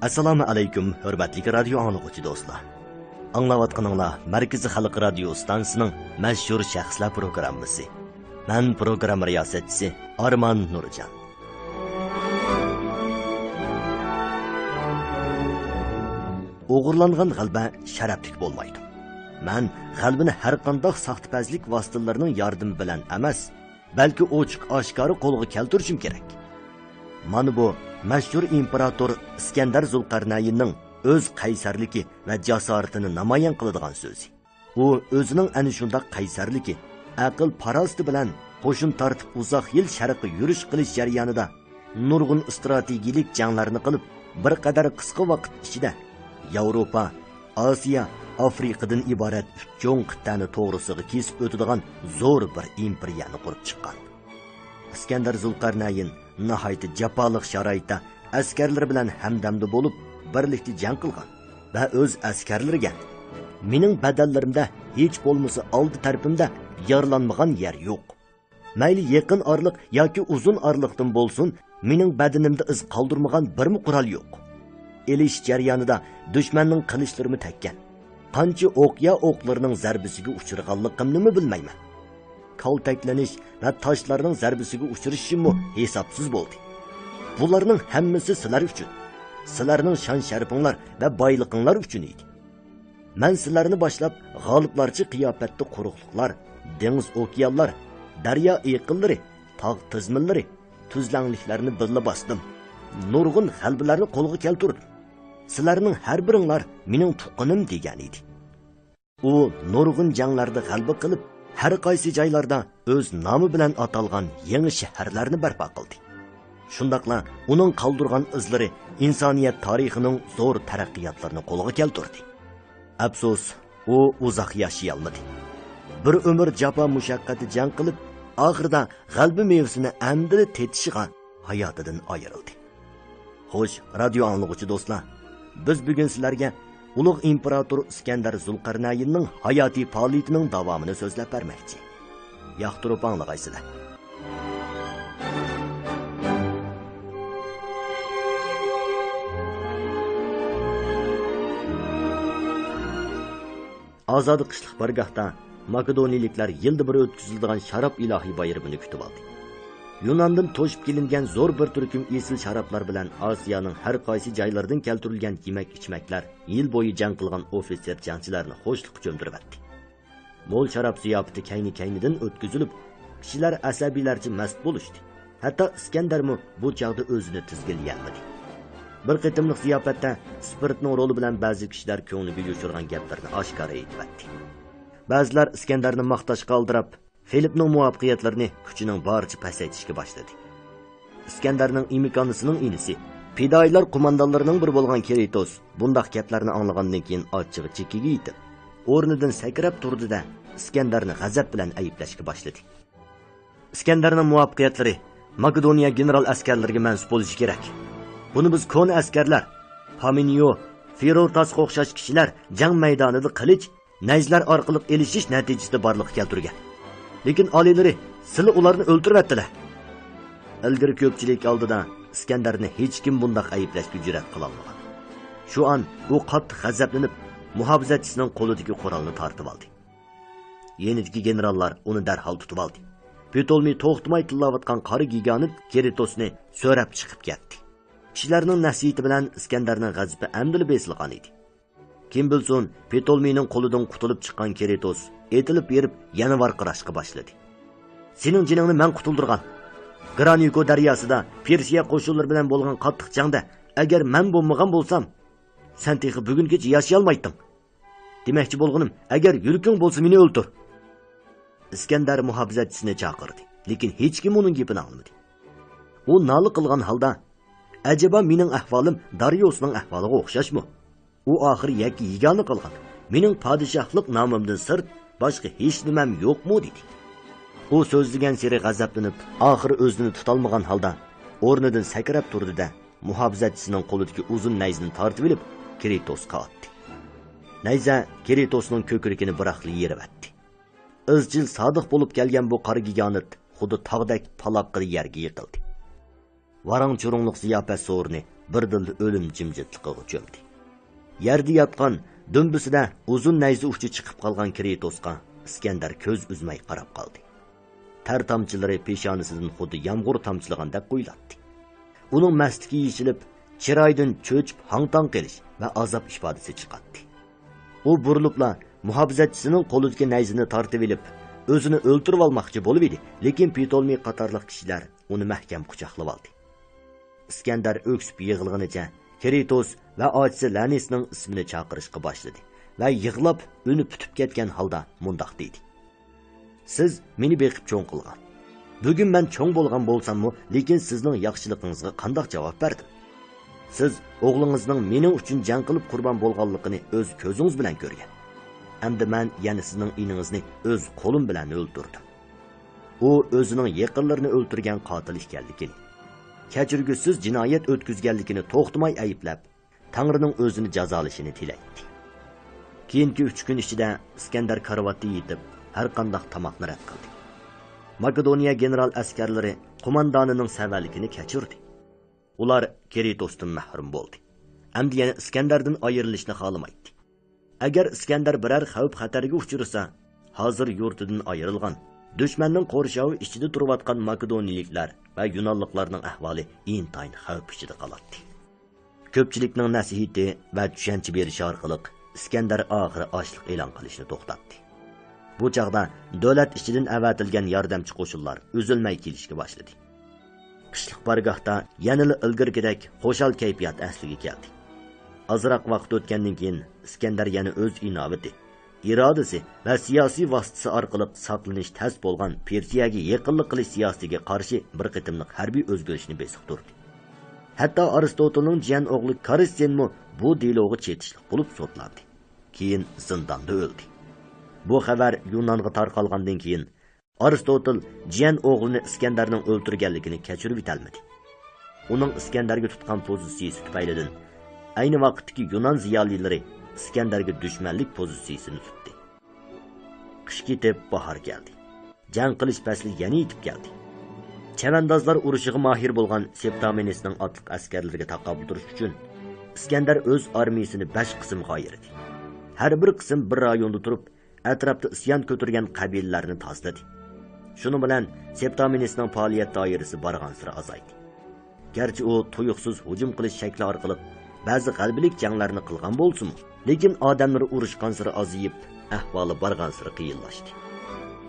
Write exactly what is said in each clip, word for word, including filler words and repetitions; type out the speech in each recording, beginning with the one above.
ئەسسالامۇ ئەلەيكۇم، ھۆرمەتلىك رادىيو ئاڭلىغۇچى دوستلار. ئاڭلاۋاتقىنىڭلار مەركىزىي خەلق رادىيو ئىستانسىسىنىڭ مەشھۇر شەخسلەر پروگراممىسى. مەن پروگرامما رىياسەتچىسى ئارمان نۇرجان. ئوغرىلانغان غەلىبە شەرەپلىك بولمايدۇ. مەن غەلىبىنى ھەرقانداق ساختىپەزلىك ۋاسىتىلىرىنىڭ ياردىمى بىلەن ئەمەس، بەلكى ئوچۇق-ئاشكارا قولغا كەلتۈرۈشۈم كېرەك. مانا بۇ مەشھۇر ئىمپېراتور ئىسكەندەر زۇلقەرنەيننىڭ ئۆز قەيسەرلىكى ۋە جاسارىتىنى نامايان قىلىدىغان سۆزى. ئۇ ئۆزىنىڭ ئەنە شۇنداق قەيسەرلىكى، ئەقىل-پاراسىتى بىلەن قوشۇن تارتىپ ئۇزاق يىل شەرققە يۈرۈش قىلىش جەريانىدا نۇرغۇن ئىستراتېگىيىلىك جەڭلەرنى قىلىپ، بىر قەدەر قىسقا ۋاقىت ئىچىدە ياۋروپا، ئاسىيا، ئافرىقىدىن ئىبارەت ئۈچ چوڭ قىتئەنى توغرىسىغا كېسىپ ئۆتىدىغان زور بىر ئىمپېرىيەنى قۇرۇپ چىققان. ئىسكەندەر زۇلقەرنەين ناھايىتى جاپالىق شارائىتتا ئەسكەرلىرى بىلەن ھەمدەمدە بولۇپ، بىرلىكتە جەڭ قىلغان ۋە ئۆز ئەسكەرلىرىگە، «مېنىڭ بەدەنلىرىمدە ھېچ بولمىسا ئالدى تەرىپىمدە يارىلانمىغان يەر يوق. مەيلى يېقىن ئارىلىق ياكى ئۇزۇن ئارىلىقتىن بولسۇن، مېنىڭ بەدىنىمدە ئىز قالدۇرمىغان بىرمۇ قورال يوق. ئېلىشىش جەريانىدا دۈشمەننىڭ قىلىچلىرىمۇ تەگكەن. قانچە ئوقيا ئوقلىرىنىڭ زەربىسىگە ئۇچرىغانلىقىمنىمۇ بىلمەيمەن. كالتەكلىنىش ۋە تاشلارنىڭ زەربىسىگە ئۇچرىشىشىممۇ ھېسابسىز بولدى. بۇلارنىڭ ھەممىسى سىلەر ئۈچۈن. سىلەرنىڭ شان-شەرىپىڭلار ۋە بايلىقىڭلار ئۈچۈن ئىدى. مەن سىلەرنى باشلاپ، غالىبلارچە قىياپەتتە قۇرۇقلۇقلار، دېڭىز-ئوكيانلار، دەريا ئېقىنلىرى، تاغ تىزمىلىرى، تۈزلەڭلىكلەرنى بىللە باستىم. نۇرغۇن غەلىبىلەرنى قولغا كەلتۈردۈم. سىلەرنىڭ ھەر بىرىڭلار مېنىڭ تۇغقىنىم» دېگەنىدى. ئۇ نۇرغۇن جەڭلەردە غەلىبە قىلىپ، ھەر قايسى جايلاردا ئۆز نامى بىلەن ئاتالغان يېڭى شەھەرلەرنى بەرپا قىلدى. شۇنداقلا ئۇنىڭ قالدۇرغان ئىزلىرى ئىنسانىيەت تارىخىنىڭ زور تەرەققىياتلىرىنى قولغا كەلتۈردى. ئەپسۇس، ئۇ ئۇزاق ياشىيالمىدى. بىر ئۆمۈر جاپا-مۇشەققەتتە جەڭ قىلىپ، ئاخىرىدا غەلىبە مېۋىسىنى ئەمدىلا تېتىشىغا ھاياتىدىن ئايرىلدى. خوش، رادىيو ئاڭلىغۇچى دوستلار، بىز بۈگۈن سىلەرگە ئۇلۇغ ئىمپېراتور ئىسكەندەر زۇلقەرنەيننىڭ ھاياتىي پائالىيىتىنىڭ داۋامىنى سۆزلەپ بەرمەكچى. ياقتۇرۇپ ئاڭلىغايسىلەر. ئازادە قىشلىق بارگاھتا ماكېدونىيىلىكلار يىلدا بىر ئۆتكۈزۈلىدىغان شاراب ئىلاھىي بايرىمىنى كۈتۈۋالدى. يۇناندىن توشۇپ كېلىنگەن زور بىر تۈركۈم ئېسىل شارابلار بىلەن ئاسىيانىڭ ھەر قايسى جايلىرىدىن كەلتۈرۈلگەن يېمەك-ئىچمەكلەر يىل بويى جەڭ قىلغان ئوفىتسېر جەڭچىلەرنى خۇشلۇققا چۆمدۈرۈۋەتتى. مول شاراب زىياپىتى كەينى-كەينىدىن ئۆتكۈزۈلۈپ، كىشىلەر ئەسەبىيلەرچە مەست بولۇشتى. ھەتتا ئىسكەندەرمۇ بۇ چاغدا ئۆزىنى تىزگىنلىيەلمىدى. بىر قېتىملىق زىياپەتتە سپىرتنىڭ رولى بىلەن بەزى كىشىلەر كۆڭلىگە يوشۇرغان گەپلەرنى ئاشكارا ئېيتىۋەتتى. بەزىلەر ئىسكەندەرنى ماختاشقا ئالدىراپ، فىلىپنىڭ مۇۋەپپەقىيەتلىرىنى كۈچىنىڭ بارىچە پەسەيتىشكە باشلىدى. ئىسكەندەرنىڭ ئىمكانىسىنىڭ ئىنىسى، پىدائىيلار قوماندانلىرىنىڭ بىرى بولغان كرېتوس بۇنداق گەپلەرنى ئاڭلىغاندىن كېيىن ئاچچىقى چېكىگە يېتىپ، ئورنىدىن سەكرەپ تۇردى-دە، ئىسكەندەرنى غەزەپ بىلەن ئەيىبلەشكە باشلىدى. ئىسكەندەرنىڭ مۇۋەپپەقىيەتلىرى ماكېدونىيە گېنېرال ئەسكەرلىرىگە مەنسۇپ بولۇشى كېرەك. بۇنى بىز كونا ئەسكەرلەر، پامىنيو، فىرورتاسقا ئوخشاش كىشىلەر جەڭ مەيدانىدا قىلىچ، نەيزىلەر ئارقىلىق ئېلىشىش نەتىجىسىدە بارلىققا كەلتۈرگەن. لېكىن ئالىيلىرى، سىلى ئۇلارنى ئۆلتۈرۈۋەتتىلە. ئىلگىرى كۆپچىلىك ئالدىدا ئىسكەندەرنى ھېچكىم بۇنداق ئەيىبلەشكە جۈرئەت قىلالمىغان. شۇ ئان ئۇ قاتتىق غەزەپلىنىپ، مۇھاپىزەتچىسىنىڭ قولىدىكى قورالنى تارتىۋالدى. يېنىدىكى گېنېراللار ئۇنى دەرھال تۇتۇۋالدى. پتولمېي توختىماي تىللاۋاتقان قارا گىگانت كرېتوسنى سۆرەپ چىقىپ كەتتى. كىشىلەرنىڭ نەسىھىتى بىلەن ئىسكەندەرنىڭ غەزىپى ئەمدىلا بېسىلغان ئىدى. كىم بىلسۇن، پتولمېينىڭ قولىدىن قۇتۇلۇپ چىققان كرېتوس ئېتىلىپ بېرىپ يەنە ۋارقىراشقا باشلىدى. سېنىڭ جېنىڭنى مەن قۇتۇلدۇرغان. گرانيۇكو دەرياسىدا پېرسىيە قوشۇنلىرى بىلەن بولغان قاتتىق جەڭدە ئەگەر مەن بولمىغان بولسام، سەن تېخى بۈگۈنگىچە ياشىيالمايتتىڭ. دېمەكچى بولغىنىم، ئەگەر يۈرىكىڭ بولسا مېنى ئۆلتۈر. ئىسكەندەر مۇھاپىزەتچىسىنى چاقىردى، لېكىن ھېچكىم ئۇنىڭ گېپىنى ئاڭلىمىدى. ئۇ نالە قىلغان ھالدا، ئەجەبا مېنىڭ ئەھۋالىم دارىيۇسنىڭ ئەھۋالىغا ئوخشاشمۇ؟ ئۇ ئاخىر يەككە يېگانە قالغان، مېنىڭ پادىشاھلىق نامىمدىن سىرت باشقا ھېچنېمەم يوقمۇ؟ دېدى. ئۇ سۆزلىگەنسېرى غەزەپلىنىپ، ئاخىرى ئۆزىنى تۇتالمىغان ھالدا ئورنىدىن سەكرەپ تۇردى-دە، مۇھاپىزەتچىسىنىڭ قولىدىكى ئۇزۇن نەيزىنى تارتىۋېلىپ، كرېتوسقا ئاتتى. نەيزە كرېتوسنىڭ كۆكرىكىنى بىراقلا يېرىۋەتتى. ئىزچىل سادىق بولۇپ كەلگەن بۇ قارا گىگانت خۇددى تاغدەك پالاققىدە يەرگە يىقىلدى. ۋاراڭ-چۇرۇڭلۇق زىياپەت سورۇنى بىردىنلا ئۆلۈم جىمجىتلىقىغا چۆمدى. يەردە ياتقان، دۈمبىسىدە ئۇزۇن نەيزە ئۇچى چىقىپ قالغان كرېتوسقا ئىسكەندەر كۆز ئۈزمەي قاراپ قالدى. تەر تامچىلىرى پېشانىسىدىن خۇددى يامغۇر تامچىلىغاندەك قۇيۇلاتتى. ئۇنىڭ مەستلىكى يېشىلىپ، چىرايىدىن چۆچۈپ ھاڭ-تاڭ قېلىش ۋە ئازاب ئىپادىسى چىقاتتى. ئۇ بۇرۇلۇپلا مۇھاپىزەتچىسىنىڭ قولىدىكى نەيزىنى تارتىۋېلىپ، ئۆزىنى ئۆلتۈرۈۋالماقچى بولۇۋىدى، لېكىن پتولمېي قاتارلىق كىشىلەر ئۇنى مەھكەم قۇچاقلىۋالدى. ئىسكەندەر ئۆكسۈپ يىغلىغىنىچە كرېتوس ۋە ئاچىسى لەنىسنىڭ ئىسمىنى چاقىرىشقا باشلىدى ۋە يىغلاپ، ئۈنى پۈتۈپ كەتكەن ھالدا مۇنداق دېدى: «سىز مېنى بېقىپ چوڭ قىلغان. بۈگۈن مەن چوڭ بولغان بولساممۇ، لېكىن سىزنىڭ ياخشىلىقىڭىزغا قانداق جاۋاب بەردىم؟ سىز ئوغلىڭىزنىڭ مېنىڭ ئۈچۈن جەڭ قىلىپ قۇربان بولغانلىقىنى ئۆز كۆزىڭىز بىلەن كۆرگەن. ئەمدى مەن يەنە سىزنىڭ ئىنىڭىزنى ئۆز قولۇم بىلەن ئۆلتۈردۈم.» ئۇ ئۆزىنىڭ يېقىنلىرىنى ئۆلتۈرگەن قاتىل ئىكەنلىكىنى، كەچۈرگۈسىز جىنايەت ئۆتكۈزگەنلىكىنى توختىماي ئەيىبلەپ، تەڭرىنىڭ ئۆزىنى جازالىشىنى تىلەيتتى. كېيىنكى ئۈچ كۈن ئىچىدە ئىسكەندەر كارىۋاتتا يېتىپ، ھەر قانداق تاماقنى رەت قىلدى. ماكېدونىيە گېنېرال ئەسكەرلىرى قوماندانىنىڭ سەۋەنلىكىنى كەچۈردى. ئۇلار كرېتوستىن مەھرۇم بولدى. ئەمدى يەنە ئىسكەندەردىن ئايرىلىشنى خالىمايتتى. ئەگەر ئىسكەندەر بىرەر خەۋپ-خەتەرگە ئۇچرىسا، ھازىر يۇرتىدىن ئايرىلغان، دۈشمەننىڭ قورشاۋى ئىچىدە تۇرۇۋاتقان ماكېدونىيىلىكلەر ۋە يۇنانلىقلارنىڭ ئەھۋالى ئىنتايىن خەۋپ ئىچىدە قالاتتى. كۆپچىلىكنىڭ نەسىھىتى ۋە چۈشەنچە بېرىشى ئارقىلىق ئىسكەندەر ئاخىرى ئاچلىق ئېلان قىلىشنى توختاتتى. بۇ چاغدا دۆلەت ئىچىدىن ئەۋەتىلگەن ياردەمچى قوشۇنلار ئۈزۈلمەي كېلىشكە باشلىدى. قىشلىق بارگاھتا يەنىلا ئىلگىرىكىدەك خۇشال كەيپىيات ئەسلىگە كەلدى. ئازراق ۋاقىت ئۆتكەندىن كېيىن، ئىسكەندەر يەنە ئۆز ئىناۋىتى، ئىرادىسى ۋە سىياسىي ۋاسىتىسى ئارقىلىق ساقلىنىش تەس بولغان پېرسىيەگە يېقىنلىق قىلىش سىياسىتىگە قارشى بىر قېتىملىق ھەربىي ئۆزگىرىشنى بېسىقتۇردى. ھەتتا ئارستوتىلنىڭ جىيەن ئوغلى كارىستىنمۇ بۇ دېلوغا چېتىشلىق بولۇپ سوتلاندى. كېيىن زىنداندا ئۆلدى. بۇ خەۋەر يۇنانغا تارقالغاندىن كېيىن، ئارستوتىل جىيەن ئوغلىنى ئىسكەندەرنىڭ ئۆلتۈرگەنلىكىنى كەچۈرۈۋېتەلمىدى. ئۇنىڭ ئىسكەندەرگە تۇتقان پوزىتسىيىسى تۈپەيلىدىن، ئەينى ۋاقىتتىكى يۇنان زىيالىيلىرى ئىسكەندەرگە دۈشمەنلىك پوزىتسىيىسىنى تۇتتى. قىش كېتىپ، باھار كەلدى. جەڭ قىلىش پەسلى يەنە يېتىپ كەلدى. چەۋەندازلار ئۇرۇشىغا ماھىر بولغان سېپتامىنىسنىڭ ئاتلىق ئەسكەرلىرىگە تاقابىل تۇرۇش ئۈچۈن، ئىسكەندەر ئۆز ئارمىيىسىنى بەش قىسىمغا ئايرىدى. ھەر بىر قىسىم بىر رايوندا تۇرۇپ، ئەتراپتا ئىسيان كۆتۈرگەن قەبىلىلەرنى تازىلىدى. شۇنىڭ بىلەن سېپتامىنىسنىڭ پائالىيەت دائىرىسى بارغانسېرى ئازايدى. گەرچە ئۇ تۇيۇقسىز ھۇجۇم قىلىش شەكلى ئارقىلىق بەزى غەلىبىلىك جەڭلەرنى قىلغان بولسىمۇ، لېكىن ئادەملىرى ئۇرۇشقانسېرى ئازىيىپ، ئەھۋالى بارغانسېرى قىيىنلاشتى.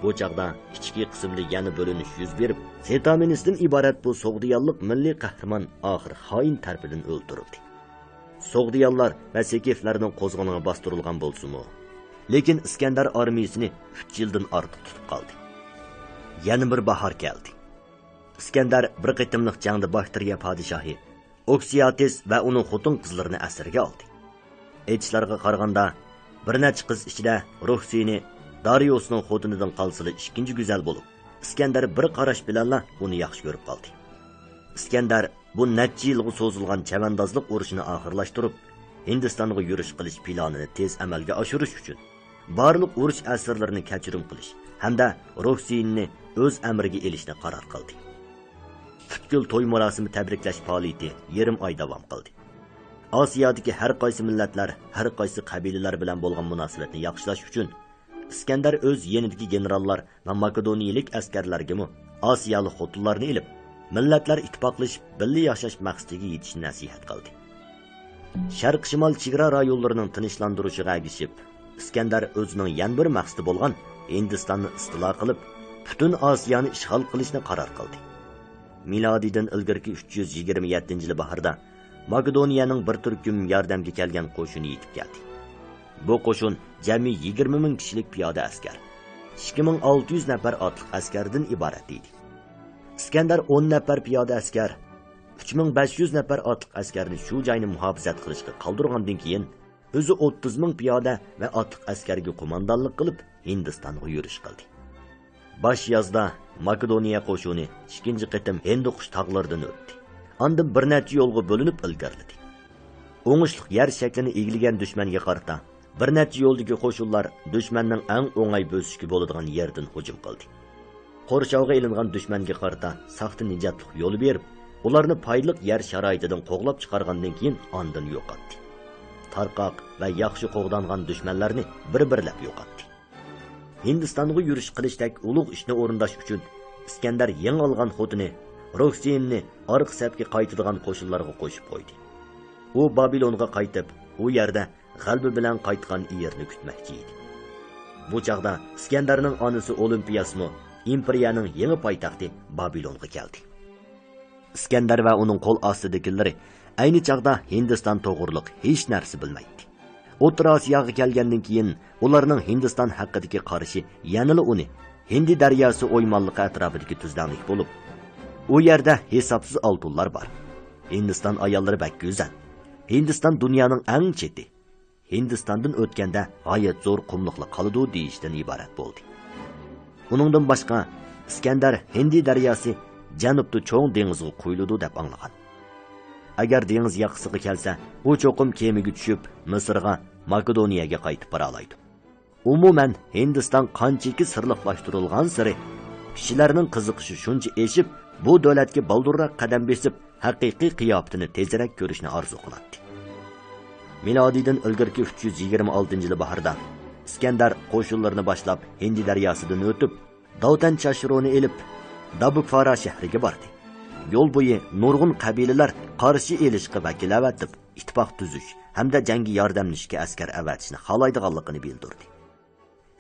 بۇ چاغدا ئىچكى قىسىمدا يەنە بۆلۈنۈش يۈز بېرىپ، سېپتامىنىستىن ئىبارەت بۇ سوغدىيانلىق مىللىي قەھرىمان ئاخىر خائىن تەرىپىدىن ئۆلتۈرۈلدى. سوغدىيانلار ۋە سېكىفلەرنىڭ قوزغىلىڭى باستۇرۇلغان بولسىمۇ، لېكىن ئىسكەندەر ئارمىيىسىنى ئۈچ يىلدىن ئارتۇق تۇتۇپ قالدى. يەنە بىر باھار كەلدى. ئىسكەندەر بىر قېتىملىق جەڭدە باكتىرىيە پادىشاھى ئوكسىياتىس ۋە ئۇنىڭ خوتۇن-قىزلىرىنى ئەسىرگە ئالدى. ئېيتىشلارغا قارىغاندا، بىر نەچچە قىز ئىچىدە روكسىنى دارىيۇسنىڭ خوتۇنىدىن قالسىلا ئىككىنچى گۈزەل بولۇپ، ئىسكەندەر بىر قاراش بىلەنلا ئۇنى ياخشى كۆرۈپ قالدى. ئىسكەندەر بۇ نەچچە يىلغا سوزۇلغان چەۋەندازلىق ئۇرۇشىنى ئاخىرلاشتۇرۇپ، ھىندىستانغا يۈرۈش قىلىش پىلانىنى تېز ئەمەلگە ئاشۇرۇش ئۈچۈن، بارلىق ئۇرۇش ئەسىرلىرىنى كەچۈرۈم قىلىش ھەمدە روكسىننى ئۆز ئەمرىگە ئېلىشنى قارار قىلدى. پۈتكۈل توي مۇراسىمى تەبرىكلەش پائالىيىتى يېرىم ئاي داۋام قىلدى. ئاسىيادىكى ھەر قايسى مىللەتلەر، ھەر قايسى قەبىلىلەر بىلەن بولغان مۇناسىۋەتنى ياخشىلاش ئۈچۈن، ئىسكەندەر ئۆز يېنىدىكى گېنېراللار ۋە ماكېدونىيىلىك ئەسكەرلەرگىمۇ ئاسىيالىق خوتۇنلارنى ئېلىپ، مىللەتلەر ئىتتىپاقلىشىپ بىللە ياشاش مەقسىتىگە يېتىشنى نەسىھەت قىلدى. شەرق شىمال چېگرا رايونلىرىنىڭ تىنچلاندۇرۇشىغا ئەگىشىپ، ئىسكەندەر ئۆزىنىڭ يەنە بىر مەقسىتى بولغان ھىندىستاننى ئىستىلا قىلىپ، پۈتۈن ئاسىيانى ئىشغال قىلىشنى قارار قىلدى. مىلادىيدىن ئىلگىرىكى ئۈچ يۈز يىگىرمە يەتتىنچى يىلى باھاردا ماكېدونىيەنىڭ بىر تۈركۈم ياردەمگە كەلگەن قوشۇنى يېتىپ كەلدى. بۇ قوشۇن جەمئىي يىگىرمە مىڭ كىشىلىك پىيادە ئەسكەر، ئىككى مىڭ ئالتە يۈز نەپەر ئاتلىق ئەسكەردىن ئىبارەت ئىدى. ئىسكەندەر ئون نەپەر پىيادە ئەسكەر، ئۈچ مىڭ بەش يۈز نەپەر ئاتلىق ئەسكەرنى شۇ جاينى مۇھاپىزەت قىلىشقا قالدۇرغاندىن كېيىن، ئۆزى ئوتتۇز مىڭ پىيادە ۋە ئاتلىق ئەسكەرگە قوماندانلىق قىلىپ، ھىندىستانغا يۈرۈش قىلدى. باش يازدا ماكېدونىيە قوشۇنى ئىككىنچى قېتىم ھىندىقۇش تاغلىرىدىن ئۆتتى. ئاندىن بىر نەچچە يولغا بۆلۈنۈپ ئىلگىرىلىدى. ئوڭۇشلۇق يەر شەكلىنى ئىگىلىگەن دۈشمەنگە قارىتا بىر نەچچە يولدىكى قوشۇنلار دۈشمەننىڭ ئەڭ ئوڭاي بۆسۈشكە بولىدىغان يېرىدىن ھۇجۇم قىلدى. قورشاۋغا ئېلىنغان دۈشمەنگە قارىتا ساختا نىجاتلىق يولى بېرىپ، ئۇلارنى پايدىلىق يەر شارائىتىدىن قوغلاپ چىقارغاندىن كېيىن ئاندىن يوقاتتى. تارقاق ۋە ياخشى قوغدانغان دۈشمەنلەرنى بىر-بىرلەپ يوقاتتى. ھىندىستانغا يۈرۈش قىلىشتەك ئۇلۇغ ئىشنى ئورۇنداش ئۈچۈن ئىسكەندەر يېڭى ئالغان خوتۇنى روكسىيىننى ئارقا سەپكە قايتىدىغان قوشۇنلارغا قوشۇپ قويدى. ئۇ بابىلونغا قايتىپ، ئۇ يەردە غەلىبە بىلەن قايتقان ئېرىنى كۈتمەكچى ئىدى. بۇ چاغدا ئىسكەندەرنىڭ ئانىسى ئولىمپىياسمۇ ئىمپېرىيەنىڭ يېڭى پايتەختى بابىلونغا كەلدى. ئىسكەندەر ۋە ئۇنىڭ قول ئاستىدىكىلىرى ئەينى چاغدا ھىندىستان توغرۇلۇق ھېچ نەرسە بىلمەيتتى. ئوتتۇرا ئاسىياغا كەلگەندىن كېيىن، ئۇلارنىڭ ھىندىستان ھەققىدىكى قارىشى يەنىلا ئۇنى ھىندى دەرياسى ئويمانلىقى ئەتراپىدىكى تۈزلەڭلىك بولۇپ، ئۇ يەردە ھېسابسىز ئالتۇنلار بار. ھىندىستان ئاياللىرى بەك گۈزەل. ھىندىستان دۇنيانىڭ ئەڭ چېتى. ھىندىستاندىن ئۆتكەندە غايەت زور قۇملۇقلار قالىدۇ دېيىشتىن ئىبارەت بولدى. ئۇنىڭدىن باشقا، ئىسكەندەر ھىندى دەرياسى جەنۇبتا چوڭ دېڭىزغا قۇيۇلىدۇ دەپ ئاڭلىغان. ئەگەر دېڭىز ياقىسىغا كەلسە، ئۇ چوقۇم كېمىگە چۈشۈپ، مىسىرغا، ماكېدونىيەگە قايتىپ بارالايدۇ. ئومۇمەن، ھىندىستان قانچىكى سىرلىقلاشتۇرۇلغانسېرى، كىشىلەرنىڭ قىزىقىشى شۇنچە ئېشىپ، بۇ دۆلەتكە بالدۇرراق قەدەم بېسىپ، ھەقىقىي قىياپىتىنى تېزرەك كۆرۈشنى ئارزۇ قىلاتتى. مىلادىيدىن ئىلگىرىكى ئۈچ يۈز يىگىرمە ئالتىنچى يىلى باھاردا ئىسكەندەر قوشۇنلىرىنى باشلاپ ھىندى دەرياسىدىن ئۆتۈپ، داۋتەن چاشرونى ئېلىپ، دابۇكفارا شەھىرىگە باردى. يول بويى نۇرغۇن قەبىلىلەر قارشى ئېلىشقا ۋەكىل ئەۋەتىپ، ئىتتىپاق تۈزۈش ھەمدە جەڭگە ياردەملىشىشكە ئەسكەر ئەۋەتىشنى خالايدىغانلىقىنى بىلدۈردى.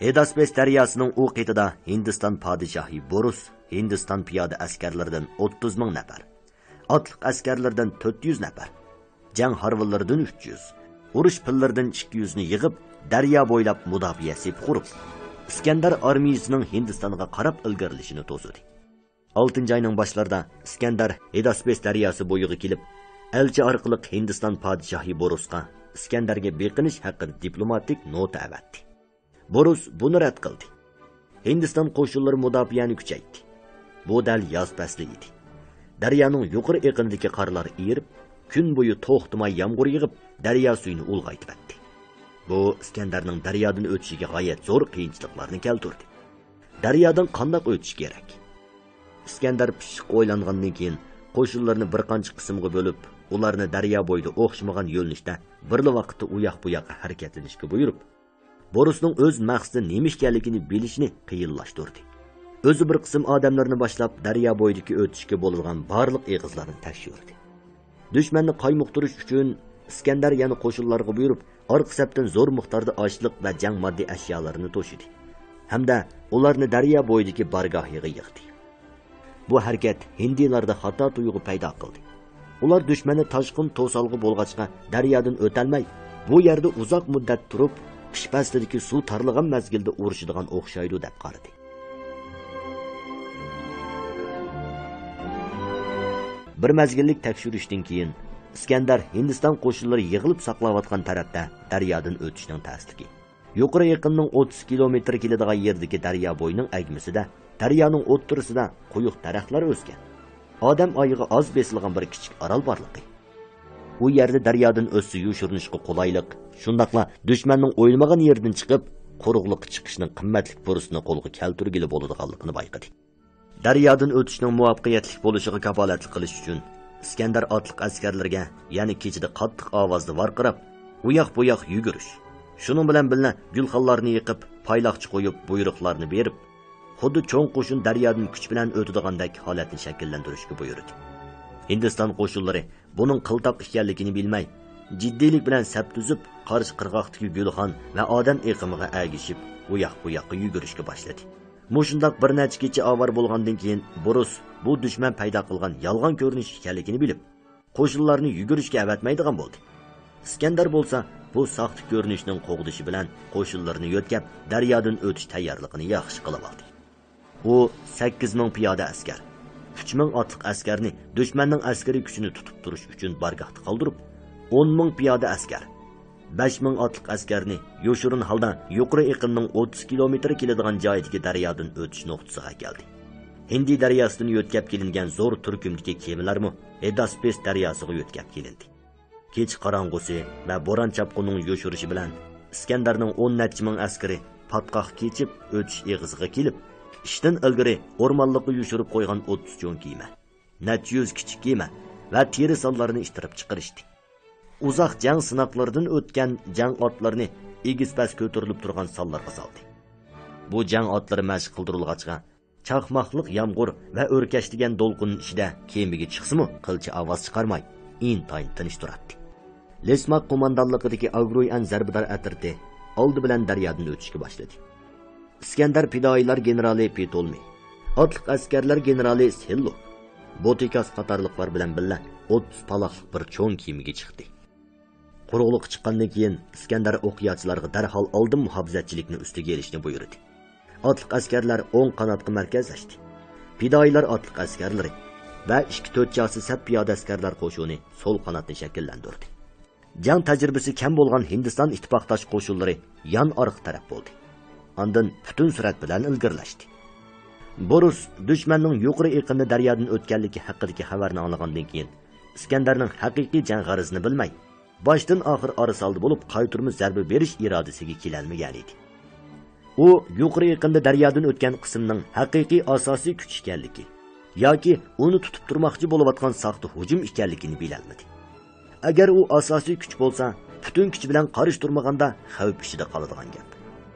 ھېداسپېس دەرياسىنىڭ ئۇ قېتىدا ھىندىستان پادىشاھى بۇرۇس ھىندىستان پىيادە ئەسكەرلىرىدىن ئوتتۇز مىڭ نەپەر، ئاتلىق ئەسكەرلىرىدىن تۆت يۈز نەپەر، جەڭ ھارۋىلىرىدىن ئۈچ يۈز، ئۇرۇش پىللىرىدىن ئىككى يۈزنى يىغىپ، دەريا بويلاپ مۇداپىئە سېپى قۇرۇپ، ئىسكەندەر ئارمىيىسىنىڭ ھىندىستانغا قاراپ ئىلگىرىلىشىنى توسىدى. ئالتىنچى ئاينىڭ باشلىرىدا ئىسكەندەر ھېداسپېس دەرياسى بويىغا كېلىپ، ئەلچى ئارقىلىق ھىندىستان پادىشاھى بورۇسقا ئىسكەندەرگە بېقىنىش ھەققىدە دىپلوماتىك نوتا ئەۋەتتى. بورۇس بۇنى رەت قىلدى. ھىندىستان قوشۇنلىرى مۇداپىئەنى كۈچەيتتى. بۇ دەل ياز پەسلى ئىدى. دەريانىڭ يۇقىرى ئېقىنىدىكى قارلار ئېرىپ، كۈن بويى توختىماي يامغۇر يېغىپ، دەريا سۈيىنى ئۇلغايتىۋەتتى. بۇ ئىسكەندەرنىڭ دەريادىن ئۆتۈشىگە غايەت زور قىيىنچىلىقلارنى كەلتۈردى. دەريادىن قانداق ئۆتۈش كېرەك؟ ئىسكەندەر پىششىق ئويلانغاندىن كېيىن، قوشۇنلىرىنى بىر قانچە قىسىمغا بۆلۈپ، ئۇلارنى دەريا بويىدا ئوخشىمىغان يۆنىلىشتە بىرلا ۋاقىتتا ئۇ ياق بۇ ياققا ھەرىكەتلىنىشكە بۇيرۇپ، بورۇسنىڭ ئۆز مەقسىتى نېمە ئىكەنلىكىنى بىلىشىنى قىيىنلاشتۇردى. ئۆزى بىر قىسىم ئادەملەرنى باشلاپ، دەريا بويىدىكى ئۆتۈشكە بولىدىغان بارلىق ئېغىزلارنى تەكشۈردى. دۈشمەننى قايمۇقتۇرۇش ئۈچۈن ئىسكەندەر يەنە قوشۇنلارغا بۇيرۇپ، ئارقا سەپتىن زور مىقداردا ئاشلىق ۋە جەڭ ماددىي ئەشيالىرىنى توشۇدى ھەمدە ئۇلارنى دەريا بويىدىكى بارگاھىغا يىغدى. بۇ ھەرىكەت ھىندىلاردا خاتا تۇيغۇ پەيدا قىلدى. ئۇلار دۈشمەننى تاشقىن توسالغۇ بولغاچقا دەريادىن ئۆتەلمەي، بۇ يەردە ئۇزاق مۇددەت تۇرۇپ، قىش پەسلىدىكى سۇ تارلىغان مەزگىلدە ئۇرۇشىدىغان ئوخشايدۇ دەپ قارىدى. بىر مەزگىللىك تەكشۈرۈشتىن كېيىن، ئىسكەندەر ھىندىستان قوشۇنلىرى يىغىلىپ ساقلاۋاتقان تەرەپتە دەريادىن ئۆتۈشنىڭ تەسلىكى، يۇقىرى ئېقىننىڭ ئوتتۇز كىلومېتىر كېلىدىغان يېرىدىكى دەريا بويىنىڭ ئەگمىسىدە، دەريانىڭ ئوتتۇرىسىدا قويۇق دەرەخلەر ئۆسكەن، ئادەم ئايىغى ئاز بېسىلغان بىر كىچىك ئارال بارلىقى. ئۇ يەردە دەريادىن ئۆتسە يوشۇرۇنۇشقا قولايلىق، شۇنداقلا دۈشمەننىڭ ئويلىمىغان يېرىدىن چىقىپ، قۇرۇقلۇققا چىقىشنىڭ قىممەتلىك پۇرسىتىنى قولغا كەلتۈرگىلى بولىدىغانلىقىنى بايقىدى. دەريادىن ئۆتۈشنىڭ مۇۋەپپەقىيەتلىك بولۇشىغا كاپالەتلىك قىلىش ئۈچۈن، ئىسكەندەر ئاتلىق ئەسكەرلىرىگە يەنە كېچىدە قاتتىق ئاۋازدا ۋارقىراپ، ئۇ ياق بۇ ياق يۈگۈرۈش، شۇنىڭ بىلەن بىللە گۈلخانلارنى يېقىپ، پايلاقچا قويۇپ، بۇيرۇقلارنى بېرىپ، خۇددى چوڭ قوشۇن دەريادىن كۈچ بىلەن ئۆتىدىغاندەك ھالەتنى شەكىللەندۈرۈشكە بۇيرۇدى. ھىندىستان قوشۇنلىرى بۇنىڭ قىلتاق ئىكەنلىكىنى بىلمەي، جىددىيلىك بىلەن سەپ تۈزۈپ، قارشى قىرغاقتىكى گۈلخان ۋە ئادەم ئېقىمىغا ئەگىشىپ، ئۇ ياق بۇ ياققا يۈگۈرۈشكە باشلىدى. مۇشۇنداق بىر نەچچە كېچە ئاۋارە بولغاندىن كېيىن، بۇرۇس بۇ دۈشمەن پەيدا قىلغان يالغان كۆرۈنۈش ئىكەنلىكىنى بىلىپ، قوشۇنلارنى يۈگۈرۈشكە ئەۋەتمەيدىغان بولدى. ئىسكەندەر بولسا بۇ ساختا كۆرۈنۈشنىڭ قوغدىشى بىلەن قوشۇنلىرىنى يۆتكەپ، دەريادىن ئۆتۈش تەييارلىقىنى ياخشى قىلىۋالدى. ئۇ سەككىز مىڭ پىيادە ئەسكەر، ئۈچ مىڭ ئاتلىق ئەسكەرنى دۈشمەننىڭ ئەسكىرىي كۈچىنى تۇتۇپ تۇرۇش ئۈچۈن بارگاھتا قالدۇرۇپ، ئون مىڭ پىيادە ئەسكەر، بەش مىڭ ئاتلىق ئەسكەرنى يوشۇرۇن ھالدا يۇقىرى ئېقىننىڭ ئوتتۇز كىلومېتىر كېلىدىغان جايىدىكى دەريادىن ئۆتۈش نۇقتىسىغا ئەكەلدى. ھىندى دەرياسىدىن يۆتكەپ كېلىنگەن زور تۈركۈمدىكى كېمىلەرمۇ ھېداسپېس دەرياسىغا يۆتكەپ كېلىندى. كېچە قاراڭغۇسى ۋە بوران چاپقۇننىڭ يوشۇرۇشى بىلەن ئىسكەندەرنىڭ ئون نەچچە مىڭ ئەسكىرى پاتقاق كېچىپ، ئۆتۈش ئېغىزىغا كېلىپ، ئىشتىن ئىلگىرى ئورمانلىققا يوشۇرۇپ قويغان ئوتتۇز چوڭ كېمە، نەچچە يۈز كىچىك كېمە ۋە تېرە سانلارنى ئىتتىرىپ چىقىرىشتى. ئۇزاق جەڭ سىناقلىرىدىن ئۆتكەن جەڭ ئاتلىرىنى ئېگىز-پەس كۆتۈرۈلۈپ تۇرغان سانلارغا سالدى. بۇ جەڭ ئاتلىرى مەشىق قىلدۇرۇلغاچقا، چاقماقلىق يامغۇر ۋە ئۆركەشلىگەن دولقۇن ئىچىدە كېمىگە چىقسىمۇ، قىلچە ئاۋاز چىقارماي، ئىنتايىن تىنچ تۇراتتى. لىسماك قوماندانلىقىدىكى ئاگرويئەن زەربىدار ئەترىتى ئالدى بىلەن دەريادىن ئۆتۈشكە باشلىدى. ئىسكەندەر پىدائىيلار گېنېرالى پىتولمى، ئاتلىق ئەسكەرلەر گېنېرالى سىللوك، بوتىكاس قاتارلىقلار بىلەن بىللە ئوتتۇز پالاقلىق بىر چوڭ كېمىگە چىقتى. قۇرۇقلۇققا چىققاندىن كېيىن، ئىسكەندەر ئوقياچىلارغا دەرھال ئالدىن مۇھاپىزەتچىلىكنى ئۈستىگە ئېلىشنى بۇيرۇدى. ئاتلىق ئەسكەرلەر ئوڭ قاناتقا مەركەزلەشتى. پىدائىيلار ئاتلىق ئەسكەرلىرى ۋە ئىككى تۆت چاسى سەپ پىيادە ئەسكەرلەر قوشۇنى سول قاناتنى شەكىللەندۈردى. جەڭ تەجرىبىسى كەم بولغان ھىندىستان ئىتتىپاقداش قوشۇنلىرى يان ئارقا تەرەپ بولدى. ئاندىن پۈتۈن سۈرئەت بىلەن ئىلگىرىلەشتى. بورۇس دۈشمەننىڭ يۇقىرى ئېقىندا دەريادىن ئۆتكەنلىكى ھەققىدىكى خەۋەرنى ئاڭلىغاندىن كېيىن، ئىسكەندەرنىڭ ھەقىقىي جەڭ غەرىزىنى بىلمەي، باشتىن ئاخىر ئارىسالدى بولۇپ، قايتۇرما زەربە بېرىش ئىرادىسىگە كېلەلمىگەنىدى. ئۇ يۇقىرى ئېقىندا دەريادىن ئۆتكەن قىسىمنىڭ ھەقىقىي ئاساسىي كۈچ ئىكەنلىكى ياكى ئۇنى تۇتۇپ تۇرماقچى بولۇۋاتقان ساختا ھۇجۇم ئىكەنلىكىنى بىلەلمىدى. ئەگەر ئۇ ئاساسىي كۈچ بولسا، پۈتۈن كۈچى بىلەن قارشى تۇرمىغاندا خەۋپ ئىچىدە قالىدىغان گەپ.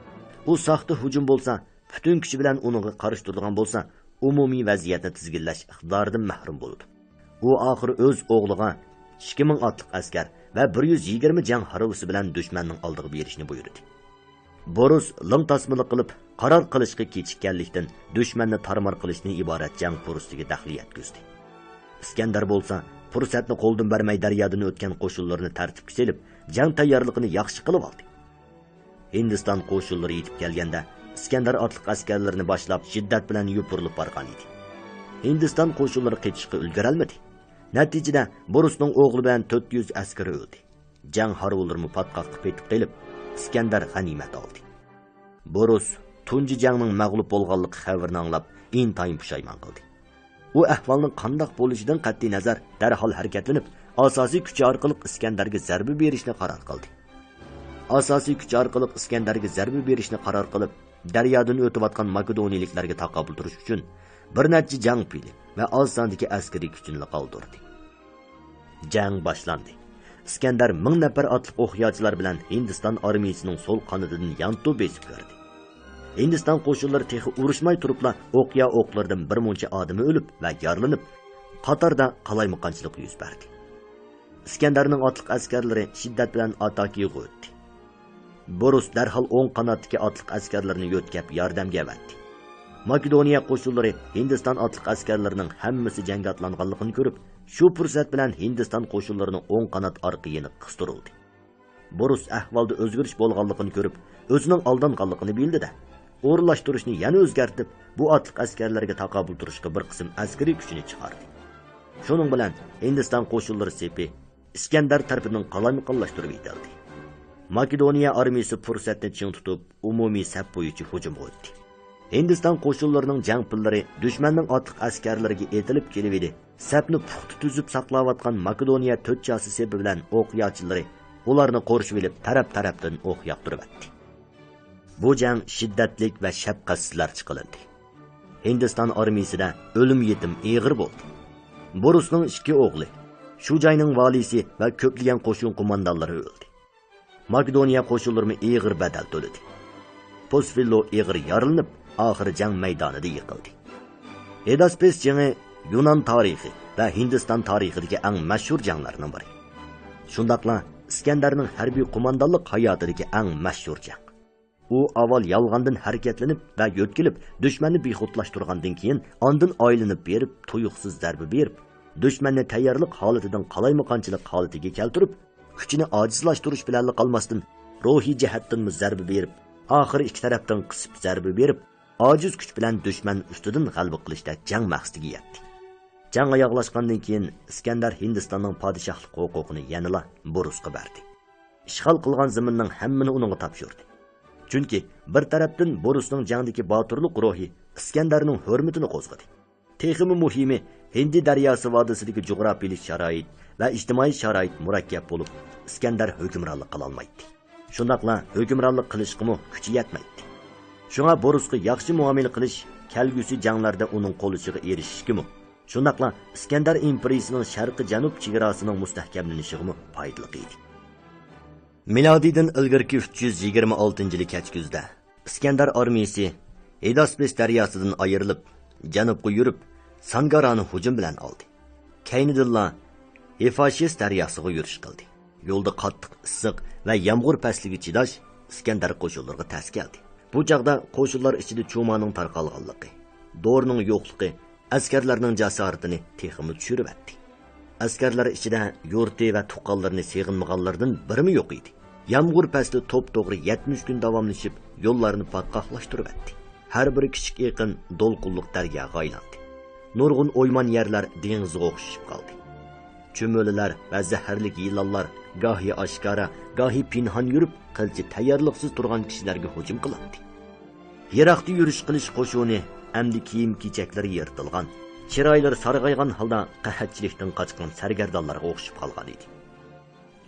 ئۇ ساختا ھۇجۇم بولسا، پۈتۈن كۈچى بىلەن ئۇنىڭغا قارشى تۇرىدىغان بولسا، ئومۇمىي ۋەزىيەتنى تىزگىنلەش ئىقتىدارىدىن مەھرۇم بولىدۇ. ئۇ ئاخىرى ئۆز ئوغلىغا ئىككى مىڭ ئاتلىق ئەسكەر ۋە بىر يۈز يىگىرمە جەڭ ھارۋىسى بىلەن دۈشمەننىڭ ئالدىغا بېرىشنى بۇيرۇدى. بورۇس لىڭ تاسمىلىق قىلىپ، قارار قىلىشقا كېچىككەنلىكتىن، دۈشمەننى تارمار قىلىشتىن ئىبارەت جەڭ پۇرسىتىگە دەخلى يەتكۈزدى. ئىسكەندەر بولسا، پۇرسەتنى قولدىن بەرمەي، دەريادىن ئۆتكەن قوشۇنلىرىنى تەرتىپكە سېلىپ، جەڭ تەييارلىقىنى ياخشى قىلىۋالدى. ھىندىستان قوشۇنلىرى يېتىپ كەلگەندە، ئىسكەندەر ئاتلىق ئەسكەرلىرىنى باشلاپ، شىددەت بىلەن يوپۇرۇلۇپ بارغان ئىدى. ھىندىستان قوشۇنلىرى قېچىشقا ئۈلگۈرەلمىدى. نەتىجىدە، بورۇسنىڭ ئوغلى بىلەن تۆت يۈز ئەسكىرى ئۆلدى. جەڭ ھارۋىلىرىمۇ پاتقاققا پېتىپ قېلىپ، ئىسكەندەر غەنىيمەت ئالدى. بورۇس تۇنجى جەڭنىڭ مەغلۇپ بولغانلىقى خەۋىرىنى ئاڭلاپ، ئىنتايىن پۇشايمان قىلدى. ئۇ ئەھۋالنىڭ قانداق بولۇشىدىن قەتئىينەزەر، دەرھال ھەرىكەتلىنىپ، ئاساسىي كۈچى ئارقىلىق ئىسكەندەرگە زەربە بېرىشنى قارار قىلدى. ئاساسىي كۈچى ئارقىلىق ئىسكەندەرگە زەربە بېرىشنى قارار قىلىپ، دەريادىن ئۆتۈۋاتقان ماكېدونىيىلىكلەرگە تاقابىل تۇرۇش ئۈچۈن بىر نەچچە جەڭ پىلى ۋە ئاز ساندىكى ئەسكىرىي كۈچىنىلا قالدۇردى. جەڭ باشلاندى. ئىسكەندەر مىڭ نەپەر ئاتلىق ئوقياچىلار بىلەن ھىندىستان ئارمىيىسىنىڭ سول قانىتىدىن يانتۇ بېسىپ كىردى. ھىندىستان قوشۇنلىرى تېخى ئۇرۇشماي تۇرۇپلا ئوقيا ئوقلىرىدىن بىر مۇنچە ئادىمى ئۆلۈپ ۋە يارىلىنىپ، قاتاردا قالايمىقانچىلىق يۈز بەردى. ئىسكەندەرنىڭ ئاتلىق ئەسكەرلىرى شىددەت بىلەن ئاتاكىغا ئۆتتى. بورۇس دەرھال ئوڭ قاناتتىكى ئاتلىق ئەسكەرلىرىنى يۆتكەپ ياردەمگە ئەۋەتتى. ماكېدونىيە قوشۇنلىرى ھىندىستان ئاتلىق ئەسكەرلىرىنىڭ ھەممىسى جەڭگە ئاتلانغانلىقىنى كۆرۈپ، شۇ پۇرسەت بىلەن ھىندىستان قوشۇنلىرىنىڭ ئوڭ قانات ئارقا يېنى قىستۇرۇلدى. بورۇس ئەھۋالدا ئۆزگىرىش بولغانلىقىنى كۆرۈپ، ئۆزىنىڭ ئالدانغانلىقىنى بىلدى-دە، ئورۇنلاشتۇرۇشنى يەنە ئۆزگەرتىپ، بۇ ئاتلىق ئەسكەرلەرگە تاقابىل تۇرۇشقا بىر قىسىم ئەسكىرىي كۈچىنى چىقاردى. شۇنىڭ بىلەن ھىندىستان قوشۇنلىرى سېپى ئىسكەندەر تەرىپىدىن قالايمىقانلاشتۇرۇپ ئېتىلدى. ماكېدونىيە ئارمىيىسى پۇرسەتنى چىڭ تۇتۇپ، ئومۇمىي سەپ بويىچە ھۇجۇمغا ئۆتتى. ھىندىستان قوشۇنلىرىنىڭ جەڭ پىللىرى دۈشمەننىڭ ئاتلىق ئەسكەرلىرىگە ئېتىلىپ كېلىۋىدى، سەپنى پۇختا تۈزۈپ ساقلاۋاتقان ماكېدونىيە تۆت چاسى سېپى بىلەن ئوقياچىلىرى ئۇلارنى قورشىۋېلىپ، تەرەپ-تەرەپتىن ئوق ياغدۇرۇۋەتتى. بۇ جەڭ شىددەتلىك ۋە شەپقەتسىزلەرچە قىلىندى. ھىندىستان ئارمىيىسىدە ئۆلۈم-يېتىم ئېغىر بولدى. بورۇسنىڭ ئىككى ئوغلى، شۇجاينىڭ ۋالىيسى ۋە كۆپلىگەن قوشۇن قوماندانلىرى ئۆلدى. ماكېدونىيە قوشۇنلىرىمۇ ئېغىر بەدەل تۆلىدى. پوسفىللو ئېغىر يارىلىنىپ، ئاخىرى جەڭ مەيدانىدا يىقىلدى. ھېداسپېس جېڭى يۇنان تارىخى ۋە ھىندىستان تارىخىدىكى ئەڭ مەشھۇر جەڭلەرنىڭ بىرى. شۇنداقلا ئىسكەندەرنىڭ ھەربىي قوماندانلىق ھاياتىدىكى ئەڭ مەشھۇر جەڭ. ئۇ ئاۋۋال يالغاندىن ھەرىكەتلىنىپ ۋە يۆتكىلىپ، دۈشمەننى بىخۇدلاشتۇرغاندىن كېيىن، ئاندىن ئايلىنىپ بېرىپ، تۇيۇقسىز زەربە بېرىپ، دۈشمەننى تەييارلىق ھالىتىدىن قالايمىقانچىلىق ھالىتىگە كەلتۈرۈپ، كۈچىنى ئاجىزلاشتۇرۇش بىلەنلا قالماستىن، روھىي جەھەتتىنمۇ زەربە بېرىپ، ئاخىرى ئىككى تەرەپتىن قىسىپ زەربە بېرىپ، ئاجىز كۈچ بىلەن دۈشمەن ئۈستىدىن غەلىبە قىلىشتا جەڭ مەقسىتىگە يەتتى. جەڭ ئاياغلاشقاندىن كېيىن، ئىسكەندەر ھىندىستاننىڭ پادىشاھلىق ھوقۇقىنى يەنىلا بورۇسقا بەردى. ئىشغال قىلغان زېمىننىڭ ھەممىنى ئۇنىڭغا تاپشۇردى. چۈنكى بىر تەرەپتىن بورۇسنىڭ جەڭدىكى باتۇرلۇق روھى ئىسكەندەرنىڭ ھۆرمىتىنى قوزغىدى. تېخىمۇ مۇھىمى، ھىندى دەرياسى ۋادىسىدىكى جۇغراپىيىلىك شارائىت ۋە ئىجتىمائىي شارائىت مۇرەككەپ بولۇپ، ئىسكەندەر ھۆكۈمرانلىق قىلالمايتتى. شۇنداقلا ھۆكۈمرانلىق قىلىشقىمۇ كۈچى يەتمەيتتى. شۇڭا بورۇسقا ياخشى مۇئامىلە قىلىش، كەلگۈسى جەڭلەردە ئۇنىڭ قول ئۇچىغا ئېرىشىشكىمۇ، شۇنداقلا ئىسكەندەر ئىمپېرىيىسىنىڭ شەرقىي جەنۇب چېگراسىنىڭ مۇستەھكەملىنىشىغىمۇ پايدىلىق ئىدى. مىلادىيدىن ئىلگىرىكى ئۈچ يۈز يىگىرمە ئالتىنچى يىلى كەچكۈزدە ئىسكەندەر ئارمىيىسى ھېداسپېس دەرياسىدىن ئايرىلىپ، جەنۇبقا يۈرۈپ، سانگارانى ھۇجۇم بىلەن ئالدى. كەينىدىنلا ھېفاشىس دەرياسىغا يۈرۈش قىلدى. يولدا قاتتىق ئىسسىق ۋە يامغۇر پەسلىگە چىداش ئىسكەندەر قوشۇنلىرىغا تەس كەلدى. بۇ چاغدا قوشۇنلار ئىچىدە چۇمانىڭ تارقالغانلىقى، دورىنىڭ يوقلۇقى، ئەسكەرلەرنىڭ جاسارىتىنى تېخىمۇ چۈشۈرۈۋەتتى. ئەسكەرلەر ئىچىدە يۇرتى ۋە تۇغقانلىرىنى سېغىنمىغانلاردىن بىرىمۇ يوق ئىدى. يامغۇر پەسلى توپتوغرا يەتمىش كۈن داۋاملىشىپ، يوللارنى پاتقاقلاشتۇرۇۋەتتى. ھەر بىر كىچىك ئېقىن دولقۇنلۇق دەرياغا ئايلاندى. نۇرغۇن ئويمان يەرلەر دېڭىزغا ئوخشىشىپ قالدى. چۈمۈلىلەر ۋە زەھەرلىك يىلانلار گاھى ئاشكارا، گاھى پىنھان يۈرۈپ، قىلچە تەييارلىقسىز تۇرغان كىشىلەرگە ھۇجۇم قىلاتتى. يىراقتا يۈرۈش قىلىش قوشۇنى ئەمدى كىيىم-كېچەكلىرى يىرتىلغان، چىرايلىرى سارغايغان ھالدا قەھەتچىلىكتىن قاچقان سەرگەردانلارغا ئوخشىشىپ قالغان ئىدى.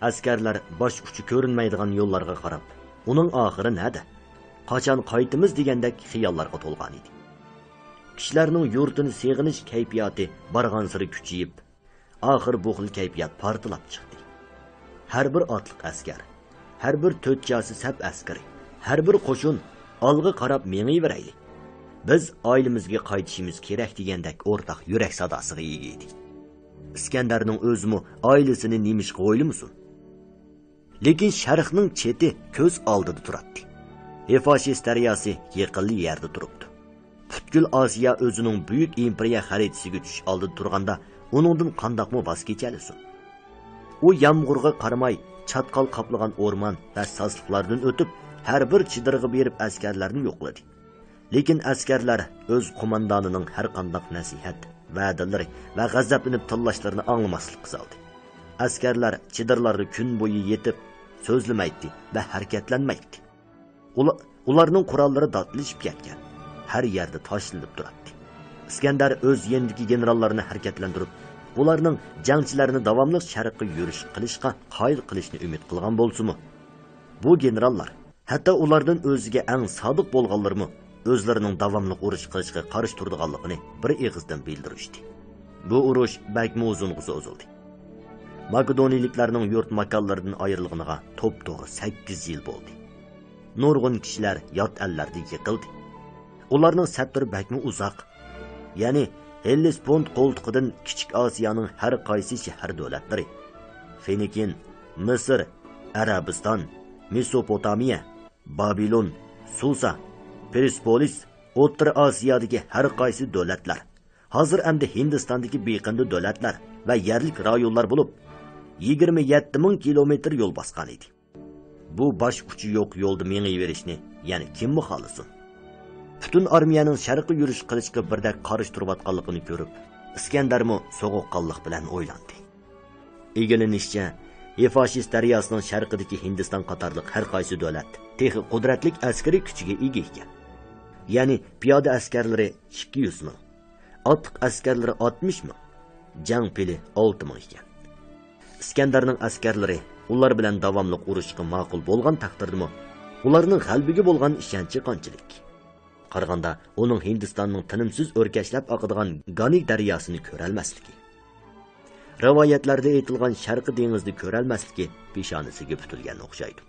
ئەسكەرلەر باش ئۇچى كۆرۈنمەيدىغان يوللارغا قاراپ، ئۇنىڭ ئاخىرى نەدە؟ قاچان قايتىمىز دېگەندەك خىياللارغا تولغان ئىدى. كىشىلەرنىڭ يۇرتىنى سېغىنىش كەيپىياتى بارغانسېرى كۈچىيىپ، ئاخىر بۇ خىل كەيپىيات پارتلاپ چىقتى. ھەر بىر ئاتلىق ئەسكەر، ھەر بىر تۆت چاسا سەپ ئەسكىرى، ھەر بىر قوشۇن ئالغا قاراپ مېڭىۋېرەيلى. بىز ئائىلىمىزگە قايتىشىمىز كېرەك دېگەندەك ئورتاق يۈرەك ساداسىغا ئىگە ئىدى. ئىسكەندەرنىڭ ئۆزىمۇ ئائىلىسىنى نېمىشقا ئويلىمىسۇن؟ لېكىن شەرقنىڭ چېتى كۆز ئالدىدا تۇراتتى. ئېفاشىس دەرياسى يېقىنلا يەردە تۇرۇپتۇ. پۈتكۈل ئاسىيا ئۆزىنىڭ بۈيۈك ئىمپېرىيە خەرىتىسىگە چۈشۈش ئالدىدا تۇرغاندا، ئۇنىڭدىن قانداقمۇ ۋاز كېچەلىسۇن؟ ئۇ يامغۇرغا قارىماي، چاتقال قاپلىغان ئورمان ۋە ساسلىقلاردىن ئۆتۈپ، ھەر بىر چېدىرغا بېرىپ ئەسكەرلەرنى يوقلىدى. لېكىن ئەسكەرلەر ئۆز قوماندانىنىڭ ھەر قانداق نەسىھەت، ۋەدىلىرى ۋە غەزەپلىنىپ تىللاشلىرىنى ئاڭلىماسلىققا سالدى. ئەسكەرلەر چېدىرلاردا كۈن بويى يېتىپ، سۆزلىمەيتتى ۋە ھەرىكەتلەنمەيتتى. ئۇلا-، ئۇلارنىڭ قوراللىرى داتلىشىپ كەتكەن، ھەر يەردە تاشلىنىپ تۇراتتى. ئىسكەندەر ئۆز يېنىدىكى گېنېراللارنى ھەرىكەتلەندۈرۈپ، ئۇلارنىڭ جەڭچىلەرنى داۋاملىق شەرققە يۈرۈش قىلىشقا قايىل قىلىشنى ئۈمىد قىلغان بولسىمۇ، بۇ گېنېراللار، ھەتتا ئۇلاردىن ئۆزىگە ئەڭ سادىق بولغانلىرىمۇ ئۆزلىرىنىڭ داۋاملىق ئۇرۇش قىلىشقا قارشى تۇرىدىغانلىقىنى بىر ئېغىزدىن بىلدۈرۈشتى. بۇ ئۇرۇش بەكمۇ ئۇزۇنغا سوزۇلدى. ماكېدونىيىلىكلارنىڭ يۇرت ماكانلىرىدىن ئايرىلغىنىغا توپتوغرا سەككىز يىل بولدى. نۇرغۇن كىشىلەر يات ئەللەردە يىقىلدى. ئۇلارنىڭ سەپتىرى بەكمۇ ئۇزاق. يەنى ھېللېسپونت قولتۇقىدىن كىچىك ئاسىيانىڭ ھەر قايسى شەھەر دۆلەتلىرى، فىنىكىن، مىسىر، ئەرەبىستان، مېسوپوتامىيە، بابىلون، سۇسا، پېرسپولىس، ئوتتۇرا ئاسىيادىكى ھەر قايسى دۆلەتلەر، ھازىر ئەمدى ھىندىستاندىكى بېقىندى دۆلەتلەر ۋە يەرلىك رايونلار بولۇپ، يىگىرمە يەتتە مىڭ كىلومېتىر يول باسقان ئىدى. بۇ باش ئۇچى يوق يولدا مېڭىۋېرىشنى يەنە كىممۇ خالىسۇن؟ پۈتۈن ئارمىيەنىڭ شەرققە يۈرۈش قىلىشقا بىردەك قارشى تۇرۇۋاتقانلىقىنى كۆرۈپ، ئىسكەندەرمۇ سوغۇققانلىق بىلەن ئويلاندى. ئىگىلىنىشىچە، ئېفاشىس دەرياسىنىڭ شەرقىدىكى ھىندىستان قاتارلىق ھەر قايسى دۆلەت تېخى قۇدرەتلىك ئەسكىرىي كۈچىگە ئىگە ئىكەن. يەنى پىيادە ئەسكەرلىرى ئىككى يۈز مىڭ، ئاتلىق ئەسكەرلىرى ئاتمىش مىڭ، جەڭ پىلى ئالتە مىڭ ئىكەن. ئىسكەندەرنىڭ ئەسكەرلىرى ئۇلار بىلەن داۋاملىق ئۇرۇشقا ماقۇل بولغان تەقدىردىمۇ، ئۇلارنىڭ غەلىبىگە بولغان ئىشەنچى قانچىلىك؟ قارىغاندا، ئۇنىڭ ھىندىستاننىڭ تىنىمسىز ئۆركەشلەپ ئاقىدىغان گانگ دەرياسىنى كۆرەلمەسلىكى، رىۋايەتلەردە ئېيتىلغان شەرقىي دېڭىزنى كۆرەلمەسلىكى پېشانىسىگە پۈتۈلگەن ئوخشايدۇ.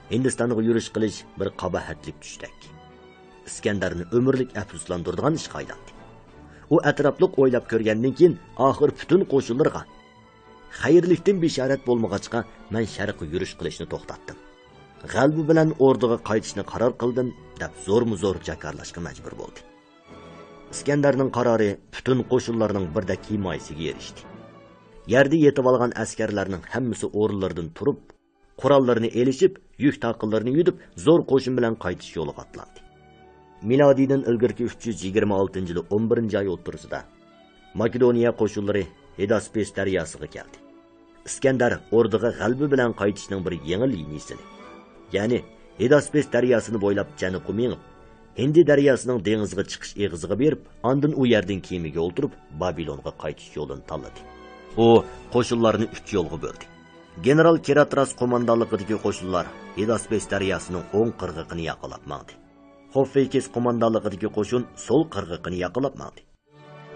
ھىندىستانغا يۈرۈش قىلىش بىر قاباھەتلىك چۈشتەك. ئىسكەندەرنى ئۆمۈرلۈك ئەپسۇسلاندۇرىدىغان ئىشقا ئايلاندى. ئۇ ئەتراپلىق ئويلاپ كۆرگەندىن كېيىن، ئاخىر پۈتۈن قوشۇنلىرىغا، «خەيرلىكتىن بېشارەت بولمىغاچقا، مەن شەرققە يۈرۈش قىلىشنى توختاتتىم. غەلىبە بىلەن ئوردىغا قايتىشنى قارار قىلدىم» دەپ، زورمۇ زور جاكارلاشقا مەجبۇر بولدى. ئىسكەندەرنىڭ قارارى پۈتۈن قوشۇنلارنىڭ بىردەك ھىمايىسىگە ئېرىشتى. يەردە يېتىۋالغان ئەسكەرلەرنىڭ ھەممىسى ئورۇنلىرىدىن تۇرۇپ، قوراللىرىنى ئېلىشىپ، يۈك تاقىلىرىنى يۈدۈپ، زور قوشۇن بىلەن قايتىش يولىغا ئاتلاندى. مىلادىيدىن ئىلگىرىكى ئۈچ يۈز يىگىرمە ئالتىنچى يىلى ئون بىرىنچى ئاي ئوتتۇرىسىدا ماكېدونىيە قوشۇنلىرى ھېداسپېس دەرياسىغا كەلدى. ئىسكەندەر ئوردىغا غەلىبە بىلەن قايتىشنىڭ بىر يېڭى لىنىيىسىنى، يەنى ھېداسپېس دەرياسىنى بويلاپ جەنۇبقا مېڭىپ، ھىندى دەرياسىنىڭ دېڭىزغا چىقىش ئېغىزىغا بېرىپ، ئاندىن ئۇ يەردىن كېمىگە ئولتۇرۇپ، بابىلونغا قايتىش يولىنى تاللىدى. ئۇ قوشۇنلارنى ئۈچ يولغا بۆلدى. گېنېرال كىراتراس قوماندانلىقىدىكى قوشۇنلار ھېداسپېس دەرياسىنىڭ ئوڭ قىرغىقىنى ياقىلاپ ماڭدى. خوففېيكىس قوماندانلىقىدىكى قوشۇن سول قىرغىقىنى ياقىلاپ ماڭدى.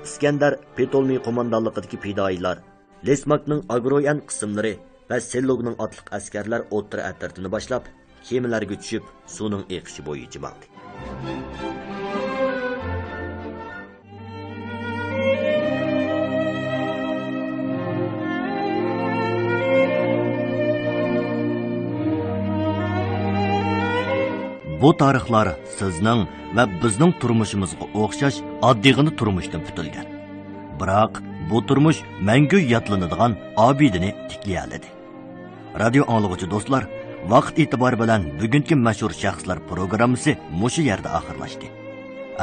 ئىسكەندەر پتولمېي قوماندانلىقىدىكى پىدائىيلار، لىسماكنىڭ ئاگرويەن قىسىملىرى ۋە سېللوگنىڭ ئاتلىق ئەسكەرلەر ئوتتۇرا ئەترىتىنى باشلاپ، كېمىلەرگە چۈشۈپ، سۇنىڭ ئېقىشى بويىچە ماڭدى. بۇ تارىخلار سىزنىڭ ۋە بىزنىڭ تۇرمۇشىمىزغا ئوخشاش ئاددىيغىنا تۇرمۇشتىن پۈتۈلگەن. بىراق، بۇ تۇرمۇش مەڭگۈ يادلىنىدىغان ئابىدىنى تىكلىيەلىدى. رادىيو ئاڭلىغۇچى دوستلار، ۋاقىت ئېتىبارى بىلەن بۈگۈنكى مەشھۇر شەخسلەر پروگراممىسى مۇشۇ يەردە ئاخىرلاشتى.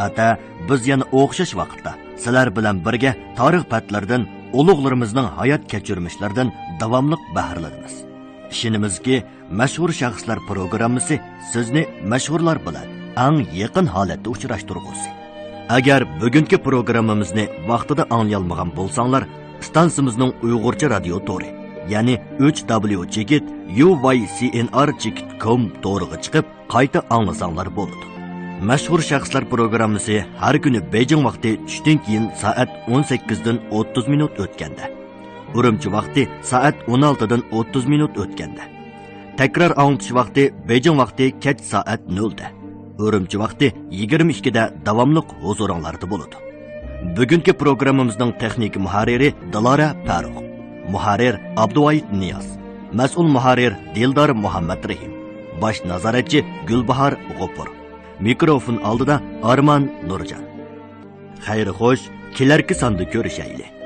ئەتە بىز يەنە ئوخشاش ۋاقىتتا سىلەر بىلەن بىرگە تارىخ پەتلىرىدىن، ئۇلۇغلىرىمىزنىڭ ھايات كەچۈرمىشلىرىدىن داۋاملىق بەھرىلىنىمىز. ئىشىنىمىزكى، مەشھۇر شەخسلەر پروگراممىسى سىزنى مەشھۇرلار بىلەن ئەڭ يېقىن ھالەتتە ئۇچراشتۇرغۇسى. ئەگەر بۈگۈنكى پروگراممىمىزنى ۋاقتىدا ئاڭلىيالمىغان بولساڭلار، ئىستانسىمىزنىڭ ئۇيغۇرچە رادىيو تورى، يەنى ئۈچ دابليۇ چېكىت يۇ ۋاي سى ئېن ئار چېكىت كوم تورىغا چىقىپ، قايتا ئاڭلىساڭلار بولىدۇ. مەشھۇر شەخسلەر پروگراممىسى ھەر كۈنى بېيجىڭ ۋاقتى چۈشتىن كېيىن سائەت ئون سەككىزدىن ئوتتۇز مىنۇت ئۆتكەندە، ئۈرۈمچى ۋاقتى سائەت ئون ئالتىدىن ئوتتۇز مىنۇت ئۆتكەندە، تەكرار ئاڭلىتىش ۋاقتى بېيجىڭ ۋاقتى كەچ سائەت نۆلدە، ئۈرۈمچى ۋاقتى يىگىرمە ئىككىدە داۋاملىق ھۇزۇرۇڭلاردا بولىدۇ. بۈگۈنكى پروگراممىمىزنىڭ تېخنىك مۇھەررىرى دىلارا پەرۇق، مۇھەررىر ئابدۇۋايىت نىياز، مەسئۇل مۇھەررىر دىلدار مۇھەممەترېھىم، باش نازارەتچى گۈلباھار غوپۇر. مىكروفون ئالدىدا ئارمان نۇرجان. خەير خوش، كېلەركى ساندا كۆرۈشەيلى.